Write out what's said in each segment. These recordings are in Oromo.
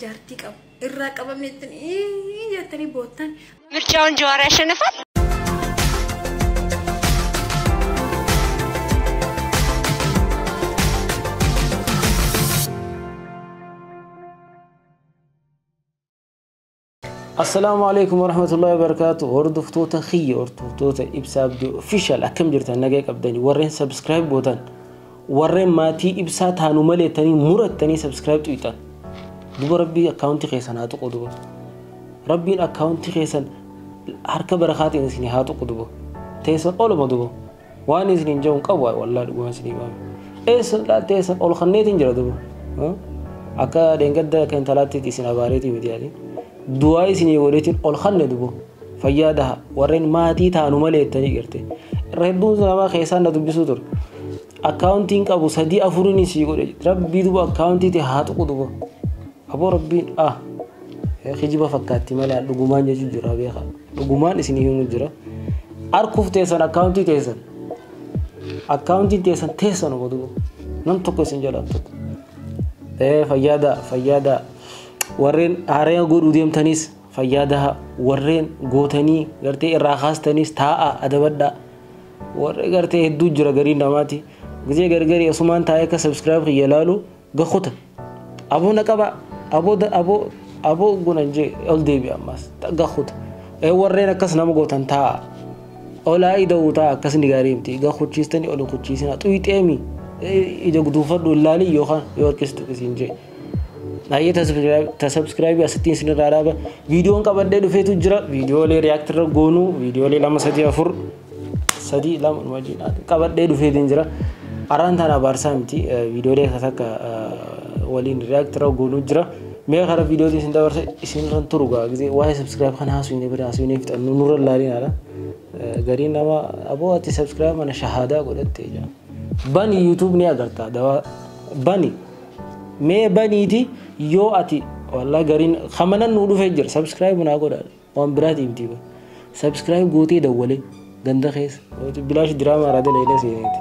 Jaartii qabu irraa qabamnettanii jettanii boottan. ምርጫውን ጀዋር ያሸንፋል። Assalaamu alaikum warahmatullahi wabarakatuh. Hordoftoota kiyya, hordoftoota Ibsaa Abdii Official, akkam jirtan? Nagaa qabdanii? Warreen subscribe gootan, warreen maatii Ibsaa taanu maleettanii murattanii subscribe tuqxan. Duba Rabbii akkaawuntii keessan haa tuqu duba. Rabbiin akkaawuntii keessan harka barakaatiin isin haa tuqu duba. Teessan oluma duba. Waan isin hin jedhu qabu wallaahi dhugumaan isin himaame. Eessan teessan ol kanneetiin jira duba. Akka dheengadda akka intalaatti isin abaareetii miti yaadin. Du'aa isinii godheetiin ol kanne dubo fayyaa daha warreen maatii taanu malee jettanii garte. Irra hedduun namaa keessaan na dubbisuu ture. Akkaawuntiin qabu sadii afuriin isii godhe. Rabbii duba akkaawuntii ta'e haa tuqu dubo. Aboo rabbiin ah kijiba fakkaatti malee dhugumaan jechuun jira beekaa. Dhugumaan isinii himu jira. Arkuuf teessan akkaawuntii teessan. Akkaawuntiin teessan teessan obbo dubo. Nam tokko isin jalaan tokko. Fayyaa fayyaa warreen haaraya godhuu deemtanis fayyaa daha, warreen gootanii gartee irraa kaastanis taa'a adabadhaa. Warreen gartee hedduu jira gariin namaati gisee gargari asumaan taa'ee akka subscribe kiyya laalu gahuta aboo na qaba aboo aboo aboo gunan jee ol deebi'a ammas gahuta. Warreen akkas nama gootan taa'a olaa ida'uu taa'a akkasni gaarii miti gahuchiistanii ol kuchiisina xuyixeemi ija guduunfadhu ilaali yookaan yoo harkistu isiin jee. Baay'ee tasubscribe asittiin isinirraa dhaaba. Viidiyoon qabadhee dhufeetu jira. Viidiyoolee react irra goonuu viidiyoolee 2 3 4 3 2 wajjin qabadhee dhufeetiin jira. Araan tana abaarsaa miti viidiyoolee takka waliin react irra goonuu jira. Mee karaa viidiyootiin isin dabarsa isinirran turu gaa gisee waa'ee subscribe kana haasuu hin bira haasuu hin fixannu nurra laaliin haala. Gariin nama aboo ati subscribe mana shahaadaa godhatte jaa. Bani YouTube ni agarta dawaa bani. Mee baniiti yoo ati wallahi gariin kamanan nu dhufee jira subscribe naa godhaa waan biraati miti ba subscribe gootee dawwalee ganda keessa bilaash diraamaa irraa dalaynee seeneeti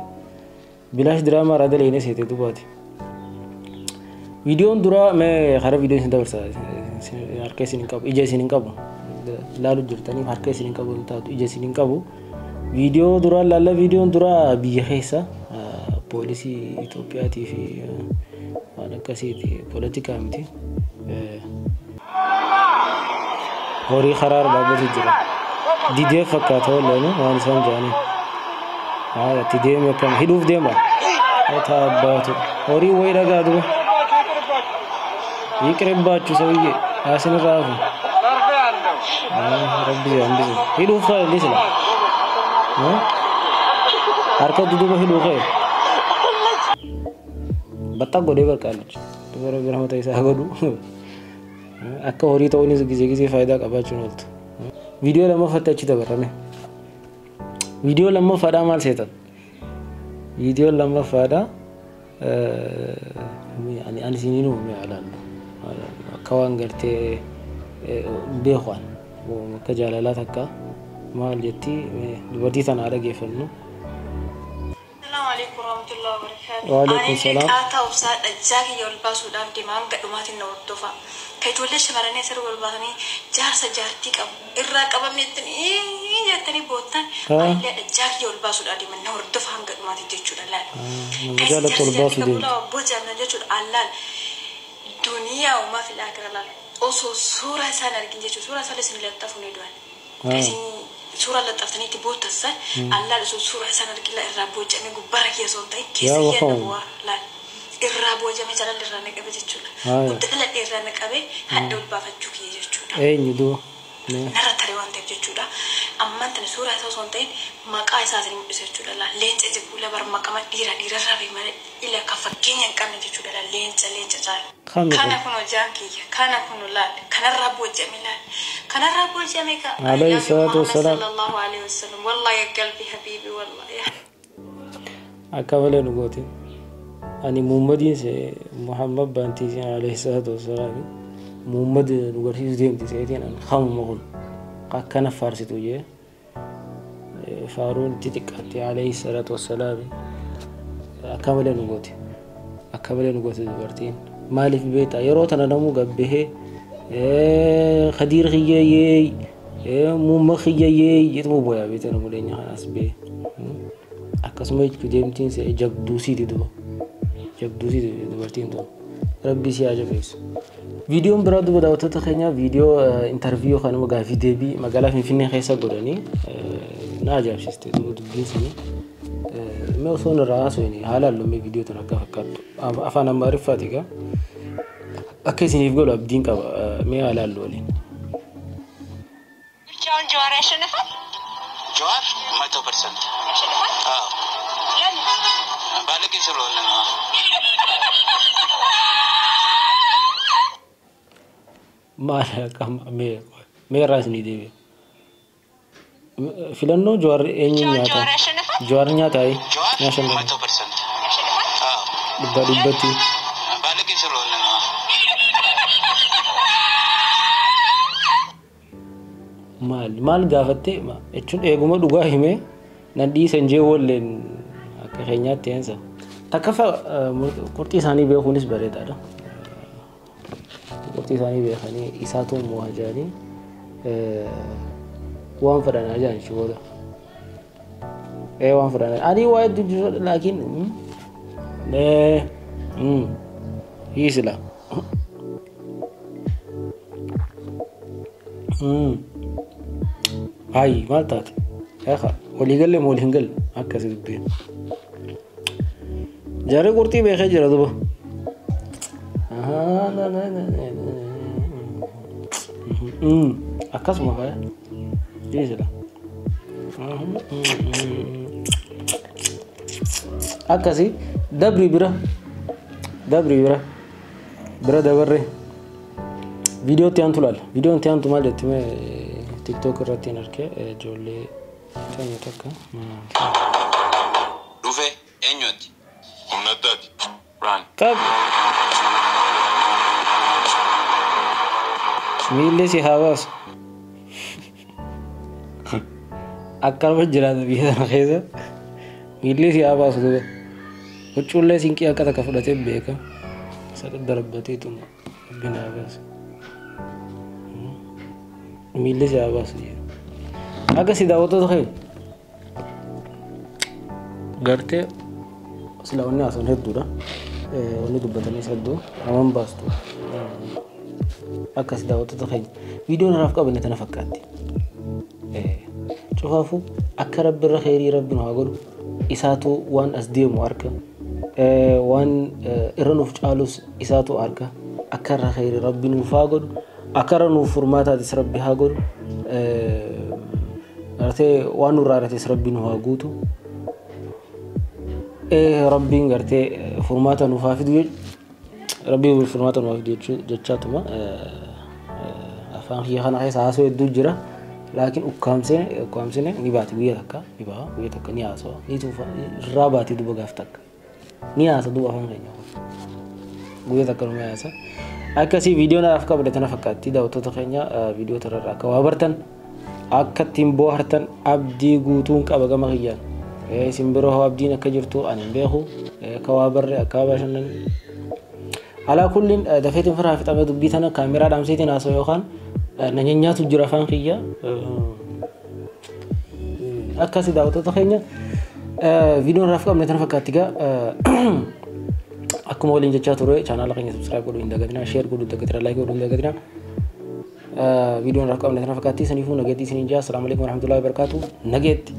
bilaash diraamaa irraa dalaynee seete dubaati. Viidiyoon duraa mee karaa viidiyoo isin dabarsa harka isin hin qabu ija isin hin qabu laalu jirtaniif harka isin hin qabu hin taatu ija isin hin qabu. Viidiyoo duraa laalla viidiyoon duraa biyya keessa poolisii Itoophiyaatii fi waan akkasiiti poolitikaa miti. Horii karaa dhaabbatu jira. Didee fakkaata wallaan waan isaan jedhanii. Haa itti deeme akkam hidhuuf deema. Haa abbaatu horii wayii dhagaa duba. ይቅርባችሁ ሰውዬ አስንራፉ ረቢ አንብዙ ሂዱፍ ኸይር ሊስላ harka duduba hidhuu ka'e baxxa godhee barqaalich dubara bira mata isaa godhu akka horii ta'uunis gisee gisee faayidaa qabaachuun ooltu. Viidiyoo lammaffaatti achi dabarame. Viidiyoo lammaffaadhaa maal seetan? Viidiyoo lammaffaadhaa ani isiniin uume alaallu akka waan gartee beekwaan akka jaalalaa takka maal jetti dubartii tana haa dhageeffannu. Alaikum warahmatullahi wabarakatuh. Waalaikum salaam. Qaataa obsaa dhajjaa kiyya ol baasuudhaaf deema hanga dhumaatiin na hordofa. Ka ijoollee shamarranii asirra ol baasanii jaarsa jaartii qabu irraa qabamnettanii jettanii boottan anillee dhajjaa kiyya ol baasuudhaaf deema na hordofa hanga dhumaatiin jechuudha laal. Nama jaallattu ol baasuu deemti. Bocamna jechuudha allaal duniyaa uumaa fi laakira laal osoo suuraa isaan argin jechuudha suuraa isaan isin laxxafu ni du'an. Suuraa laxxaftanii itti boottassan allaal osoo suuraa isaan argin irraa bocame gubbaara kiyya osoo hin ta'in keessa kiyya na bu'aa laal. Irraa bocame jaalala irraa na qabe jechuudha. Guddaa dhaladhee irraa na qabe hadda ol baafachuu kiyya jechuudha. Eenyu duuba? Narra taree waan ta'eef jechuudha. Ammaan tana suuraa isaa osoo hin ta'in maqaa isaa isin mul'isa jechuudha. Leenca jechuudha bar maqama dhiira dhiirarraa fi malee ila akka fakkeenya hin qabne jechuudha. Leenca leenca caala. Kana kun hojjaan kiyya kana kun laal kanarraa bocame laal kanarraa bocame ka. Alayhi salaatu wassalaam. Sallallahu alayhi wasallam wallahi ya qalbi habibi wallahi. Akka malee nu goote. Ani Muhammadiin se Muhammad baantii isin alayhi salaatu wassalaam Muhammad nu garsiisuu deemti seetiin an hamuma kun akkana faarsitu jee faaruun itti xiqqaatti alayhi salaatu wassalaam. Akka malee nu goote. Akka malee nu goote dubartiin. Maaliif beektaa yeroo tana namuu gabbahee Khadiir kiyyeeyyee muumma kiyyeeyyee jedhamu booyaa beektaa namuu leenya kanaas bee. Akkasuma jechuun deemtiin see jabduu siiti duba. Jabduu siiti dubartiin tun. Rabbi si haa jabeessu. Viidiyoon biraa duba daawwattoota keenyaa viidiyoo intarviiyuu kanuma gaafii deebii magaalaa Finfinnee keessa godhanii na ajaa'ibsiiste duba dubbiin sanii. Mee osoo irraa haasofne haala halluu viidiyoo tana akka fakkaattu afaan Amaariffaati egaa akka isiniif godhu abdiin qaba mee haala halluu waliin. ብቻውን ጀዋር ያሸንፋል? ጀዋር 100% ያሸንፋል? አዎ ለምን? ባለጌ ስለሆነ ነው። Maal akka mee mee irraa isinii deebi'a. Filannoo Jawaar eenyu ብቻውን nyaata? ጀዋር ያሸንፋል? Jawaar nyaata ጀዋር Ni 100% ያሸንፋል? አዎ dhibba dhibbatti. ባለጌ ስለሆነ ነው። Maal maal gaafattee jechuun eeguma dhugaa himee nan dhiisan jee walleen akka keenyaatti eensa. Takkafa qurxii isaanii beekuunis bareedaadha. Qurxii isaanii beekanii isaatu mo'a jedhanii waan fedhan jedhan booda. Waan fedhan. Ani waa hedduu jiru laakiin hiisila. Hayi maal taate? Eeqa walii galle moo walii hin galle akkasi dubbiin. Jarri qurxii beekee jira duba. Akkasuma faaya. Dhiisila. Akkasi dabri bira. Dabri bira. Bira dabarree. Viidiyoo itti aantu laala. Viidiyoon itti aantu maal jetti mee TikTok irratti hin arge ijoollee teenya takka. Dhufe eenyuti? Humna addaati. Run. Qab. Miilli si haa baasu. Akkanuma jiraata biyya sana keessa. Miilli si haa baasu duba. Huccuullee sinqii akka takka fudhatee beeka. Isa darbateetuma rabbiin haa baasu. Miilli si haa baasu jedha. Akkasii daawwattoota keenya. Gartee silaa wanni haasa'an hedduudha. Wanni dubbatanis hedduu naman baastu. Akkasii daawwattoota keenya. Viidiyoon irraaf qabanne tana fakkaatti. Cufaafuu akka rabbi irra kheyrii rabbi nu haa godhu isaatu waan as deemu harka waan irra nuuf caalus isaatu harka akka irra kheyrii rabbi nuuf haa godhu akka irra nuuf furmaataatis rabbi haa godhu gartee waan nurraa irratis rabbi nu haa guutu rabbiin gartee furmaata nuuf haa fidu rabbiin furmaata nuuf haa fidu jechaatuma afaan kiyya kana keessa haasoo hedduu jira. Laakiin ukkaamsine ni baati guyyaa takka ni baha guyyaa takka ni haasawa ni tuufa irraa baati duba gaaf takka ni haasa duba afaan keenya guyyaa takka nu haasa. Akkasii viidiyoon anaaf qabde tana fakkaatti daawwattoota keenya viidiyoo tanarraa akka waa bartan akka ittiin bohaartan abdii guutuun qaba gama kiyyaan. Isin biroo hoo abdiin akka jirtu ani hin beeku akka waa barre akka waa bashannan. Alaa kulliin dafeetiin firaa fixamee dubbii tana kaameraa dhaamseetiin haasa'u yookaan na nyaatu jira afaan kiyya. Akkasii daawwattoota keenya viidiyoon irraa qabne tana fakkaatti egaa akkuma waliin jechaa ture chaanaala keenya subscribe godhuu hin dagatinaa, share godhuu hin dagatinaa, like godhuu hin dagatinaa. Viidiyoon irraa qabne tana fakkaatti saniifuu nageetti isiniin jaa. Assalaamu alaikum warahmatullahi wabarakatuh. Nageetti.